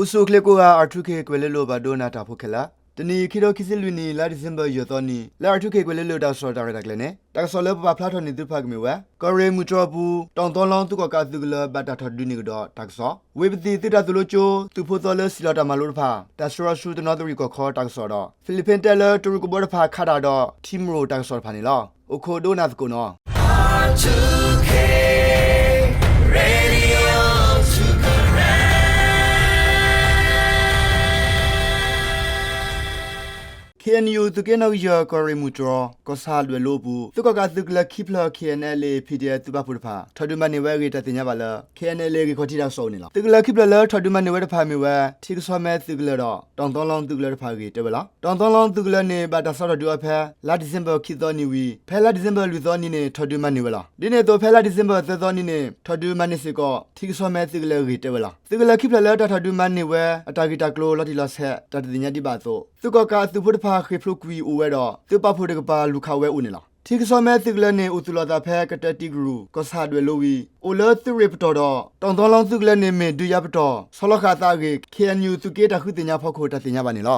အိၣ်ဆူၣ်အိၣ်ချ့ကိးဂၤ R two K ကွဲၤလ့လိၤဘၣ်ဒိနၤတၢ်ဖိခဲလၢာ်, တနံၤအံၤ ခံထိခံဆံလွံၢ်နံၣ် လါဒံၣ်စ့ဘၢၣ်ယဲၢ်သီနံၤ လၢ R two K ကွဲၤလ့လိၤတၢ်ကစီၣ်တၢ်ရဲၣ်တၢ်ကျဲၤန့ၣ် တၢ်ကစီၣ်လၢပပာ်ဖျါထီၣ်န့ၢ်သုတဖၣ်ကမ့ၢ်ဝဲ ကီၢ်ရ့ၣ်မုၢ်တြီၤအပူၤ တီၣ်သီလီသုးကီၣ်ကးအသုးကလၢၤ ဘၣ်တၢ်ထီၣ်ဒုးန့ၢ်ကဒီးတၢ်ကစီၣ်, ဝ့ၢ်ပသံၣ်သုးတၢ်သိၣ်လိကၠိ သုးဖိသီလၢစံၣ်လီၤတၢ်မၤလိတဖၣ် တၢ်ဆှၢအီၤဆူတနီသရံၣ်ကီၢ်ခီတၢ်ကစီၣ်ဒီး ဖံးလံးပ့ၣ်တဲလၢတရူးကဘီတဖၣ်ခးတၢ်ဒီး ထံမရိၣ်တၢ်ကစီၣ်တဖၣ်န့ၣ်လီၤ. အိၣ်ခိးဒိကနၣ်သကိးနီၤ K N U သုးက့နီၣ်ဂံၢ်ယဲၢ် ကီၢ်ရ့ၣ်မုၢ်တြီၤ ကီၢ်ဆၣ်ဒွဲၣ်လိအပူၤ သုးကီၣ်ကးအသုးကလၢၤခံဖျၢၣ် K N L A P D F သုးပာ်ဖှိၣ်တဖၣ် ထီၣ်ဒုးမၤန့ၢ်ဝဲအဂ့ၢ် တၢ်သ့ၣ်ညါဘၣ်လၢ K N L A ဂ့ၢ်ခီၣ်ထံးတၢ်ကစီၣ်အိၣ်န့ၣ်လီၤ. သုးကလၢၤခံဖျၢၣ်လၢထီၣ်ဒုးမၤန့ၢ်ဝဲတဖၣ်မ့ၢ်ဝဲ ထံကဆီမဲသုးကလၢၤဒီး တီၣ်သီလီသုးကလၢၤတဖၣ်အဂ့ၢ်တဲဝဲလီၤ. တီၣ်သီလီသုးကလၢၤန့ၣ် ဘၣ်တၢ်စးထီၣ်ဒုးအီၤဖဲ လါဒံၣ်စ့ဘၢၣ်ခံသီနံၤဝံၤ ဖဲလါဒံၣ်စ့ဘၢၣ်လွံၢ်သီနံၤန့ၣ် ထီၣ်ဒုးမၤန့ၢ်ဝဲလီၤ. ဒ်န့ၣ်အသိး ဖဲလါဒံၣ်စ့ဘၢၣ်သၢသီနံၤန့ၣ် ထီၣ်ဒုးမၤန့ၢ်စ့ၢ်ကီး ထံကဆီမဲသုးကလၢၤအဂ့ၢ်တဲဝဲလီၤ. သုးကလၢၤခံဖျၢၣ်လၢတၢ်ထီၣ်ဒုးမၤန့ၢ်ဝဲ အတၢ်ဂ့ၢ်တၢ်ကျိၤလီၤတံၢ်လီၤဆဲး တၢ်တသ့ၣ်ညါဒံးဘၣ်အသိး သုးကီၣ်ကးအသုးဖိတဖၣ် ဃ့ၢ်ဖျိကွံာ်အိၣ်ဝဲဒီး သုးပာ်ဖှိၣ်တကပၤလူၤခးဝဲအိၣ်န့ၣ်လီၤ. ထံကဆီမဲသုးကလၢၤန့ၣ် အိၣ်သူၣ်လီၤအသးဖဲ ကတၢၢ်တံကရူၢ် ကီၢ်ဆၣ်ဒွဲၣ်လိဝံၤ အိၣ်လၢသုးရ့ၣ်ပတီၢ်ဒီး တီၣ်သီလီသုးကလၢၤန့ၣ် မ့ၢ်ဒုးယၤပတီၢ် ဆီလီၤဃာ်အသးအဂ့ၢ် K N U သုးက့တၢ်ဃုသ့ၣ်ညါဖီခိၣ် တၢ်သ့ၣ်ညါဘၣ်န့ၣ်လီၤ.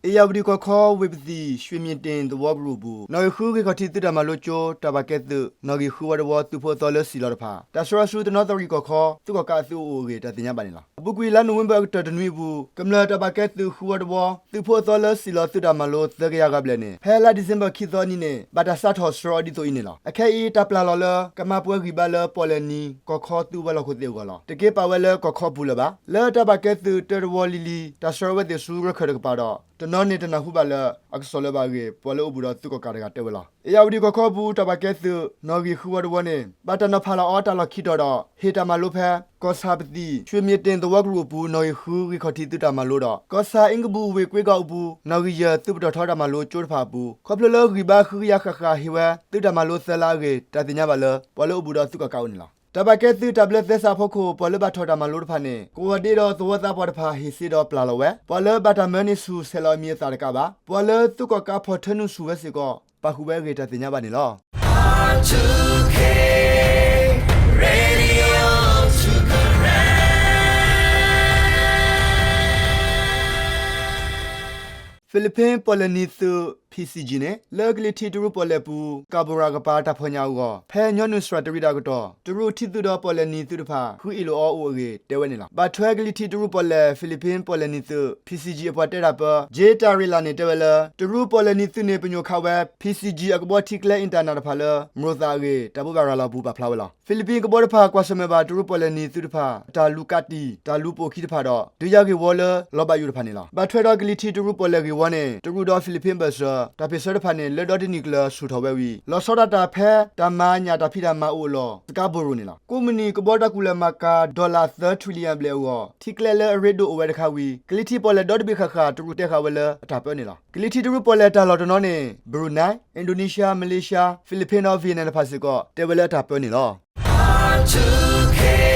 အ့ၣ်ယၣ်ဝတံၣ်ကီၢ်ခီ ဝ့ၢ်ပသံၣ် ရွှေမြင့်တင် သဝီကရူၢ်အပူၤ နီၣ်ဂံၢ်ဃု ဂ့ၢ်ခီၣ်ထံးသုးတၢ်မၤလိကၠိ တၢ်ဘၣ်ကဲသုး နီၣ်ဂံၢ်ဃုဝီတဝီ သုးဖိအသီလၢစံၣ်လီၤတဖၣ် တၢ်ဆှၢအီၤဆူတနီသရံၣ်ကီၢ်ခီ သုးကီၣ်ကးအသုးအအိၣ်အဂ့ၢ် တၢ်သ့ၣ်ညါဘၣ်န့ၣ်လီၤ. အပူၤကွံာ် လါနိၣ်ဝ့ဘၢၣ်အကတၢၢ်တနွံအပူၤ ကမျၢၢ်တၢ်ဘၣ်ကဲသုးဃုဝီတဝီ သုးဖိအသီလၢစံၣ်လီၤသုးတၢ်မၤလိ သၢကယၤဂၤဘျဲၣ်န့ၣ် ဖဲလါဒံၣ်စ့ဘၢၣ်ခံသီနံၤန့ၣ် ဘၣ်တၢ်စးထီၣ်ဆှၢအီၤဒ်သိးအံၤန့ၣ်လီၤ. အခဲအံၤ တၢ်ပျၢ်လီၤလၢ ကမၤပှဲၤဂံၢ်ဘါလၢပီၣ်လဲၣ်နံၤ ကီၢ်ခီသုးဝဲၤလီၢ်ခိၣ်သ့ၣ်အဂီၢ်လီၤ. တက့ၢ်ပာ်ဝဲလၢကီၢ်ခီပူၤလၢၤဘၣ်. လၢတၢ်ဘၣ်ကဲသုးတၢတဝီလံၤလံၤ တၢ်ဆှၢဝဲသ့ၣ်ဆူရခၢၣ်တကပၤဒီး တနီၤန့ၣ်တနၢ်ဟူဘၣ်လၢ အကစီၣ်လၢၤဘၣ်အဂ့ၢ် ပှၤလၢအိၣ်ဘူးဒီးသုးကီၣ်ကးတဂၤတဲဝဲလီၤ. အ့ၣ်ယၣ်ဝတံၣ်ကီၢ်ခီအပူၤ တၢ်ဘၣ်ကဲသုး နီၣ်ဂံၢ်ဃုဝီတဝီန့ၣ် ဘၣ်တၢ်နီၤဖးလီၤအီၤတၢ်လီၢ်ခံတီၤဒီး ဟ့ၣ်တၢ်မၤလိဖဲ ကီၢ်ဆၣ်ပသံၣ် ရွှေမြင့်တင်သဝီကရူၢ်အပူၤ နီၣ်ဂံၢ်ဃု ဂ့ၢ်ခီၣ်ထံးသုးတၢ်မၤလိဒီး ကီၢ်ဆၣ်အ့ကဘူၣ်ဝ့ၢ်ကွ့ကီၢ်အပူၤ နီၣ်ဂံၢ်ယဲၢ် သုးပတီၢ်ထီတၢ်မၤလိကၠိတဖၣ်အပူၤ ခီဖျိလၢဂံၢ်ဘါဃုကယၤဃၣ်ဃၣ်ဟ့ၣ်ဝဲ သုးတၢ်မၤလိသၢလါအဂ့ၢ် တၢ်သ့ၣ်ညါဘၣ်လၢ ပှၤလၢအိၣ်ဘူးဒီးသုးကီၣ်ကးအိၣ်န့ၣ်လီၤ. တၢ်ဘၣ်ကဲသုးတၢ်ဘျၢသဲစးအဖီခိၣ် ပှၤလၢဘၣ်ထီၣ်တၢ်မၤလိတဖၣ်န့ၣ် ကဝီၤဒ့ဒီးသဝီသးပှၢ်တဖၣ်ဟ့ၣ်စ့ဒီးပျၢ်လီၤဝဲ, ပှၤလၢဘၣ်တၢ်မၢန့ၢ်ဆူၣ်ဆဲးလီၤအမံၤအသၣ်တကးဘၣ်. ပှၤလၢသုးကီၣ်ကးဖီၣ်ထၢနုာ်ဆူၣ်ဝဲစ့ၢ်ကီး ပာ်ဃုာ်ဝဲအဂ့ၢ် တၢ်သ့ၣ်ညါဘၣ်န့ၣ်လီၤ. ဖံလံးပ့ၣ်ပီၣ်လဲၣ်နံၤသုး P C G န့ၣ် လၢကလံၤထံးတရူးပီၣ်လဲၣ်ပူၤ ကၣ်ဘိရၤကပၤတၢ်ဖီၣ်ညၣ်အဂီၢ် ဖဲညီနုၢ်စှၤတရံးတၢ်ကတီၢ် တရူးထံသုးဒီးပီၣ်လဲၣ်နံၤသုးတဖၣ် ဃုအ့ၣ်လိာ်အီၤအိၣ်အဂ့ၢ် တဲဝဲန့ၣ်လီၤ. ဘၣ်ထွဲကလံၤထံးတရူးပီၣ်လဲၣ် ဖံလံးပ့ၣ်ပီၣ်လဲၣ်နံၤသုး P C G အပှၤတဲတၢ်ပၢ Jay Tarela န့ၣ် တဲဝဲလၢ တရူးပီၣ်လဲၣ်နံၤသုးန့ၣ် ပညိၣ်ခးဝဲ P C G အကဘီထံကျဲ အ့ၣ်တၢ်နၣ်တဖၣ်လၢ မရိၣ်သၣ်အဂ့ၢ် တၢ်ဘိးဘၣ်ရၤလီၤအပူၤ ပာ်ဖျါဝဲလီၤ. ဖံလံးပ့ၣ်ကဘီတဖၣ် ကွၢ်ဆၢၣ်မဲာ်ဘၣ် တရူးပီၣ်လဲၣ်နံၤသုးတဖၣ် အတၢ်လူၤကးတံာ် တၢ်လူၤပိာ်ခံတဖၣ်ဒီး ဒုးယၤဂ့ၢ်ဝီလၢ လီၤဘၣ်ယိၣ်တဖၣ်န့ၣ်လီၤ. ဘၣ်ထွဲဒီးကလံၤထံးတရူးပီၣ်လဲၣ်ဂ့ၢ်ဝီန့ၣ် တရူးဒီးဖံလံးပ့ၣ်အဘၢၣ်စၢၤ တၢ်ပ့ၢ်ဆၢတဖၣ်န့ၣ် လၢဒီတနံၣ်ကျၢၤဆူၣ်ထီၣ်ဝဲဝံၤ လီၤဆီဒၣ်တၢ်ဖံးတၢ်မၤအအိၣ်အလီၢ် Scarborough န့ၣ်လီၤ. ကိးမုၢ်နံၤ ကဘီတၢ်ကူၣ်လဲၤမၤကၤ dollar သၢ trillion ဘျဲၣ်အဂီၢ် ထံကျဲလၢအရ့ဒိၣ်အိၣ်ဝဲတခါဝံၤ ကလံၤထံးပီၣ်လဲၣ်ဒီတဘ့ၣ်ဃၣ်ဃၣ် တရူးတဲဃာ်ဝဲလၢအတၢ်ပၢန့ၣ်လီၤ. ကလံၤထံးတရူးပီၣ်လဲၣ်တၢ်လီၢ်တနီၤန့ၣ် Brunei, Indonesia, Malaysia, Philippines ဒီး Vietnam တဖၣ်စ့ၢ်ကီး တဲဝဲလၢအတၢ်ပၢန့ၣ်လီၤ.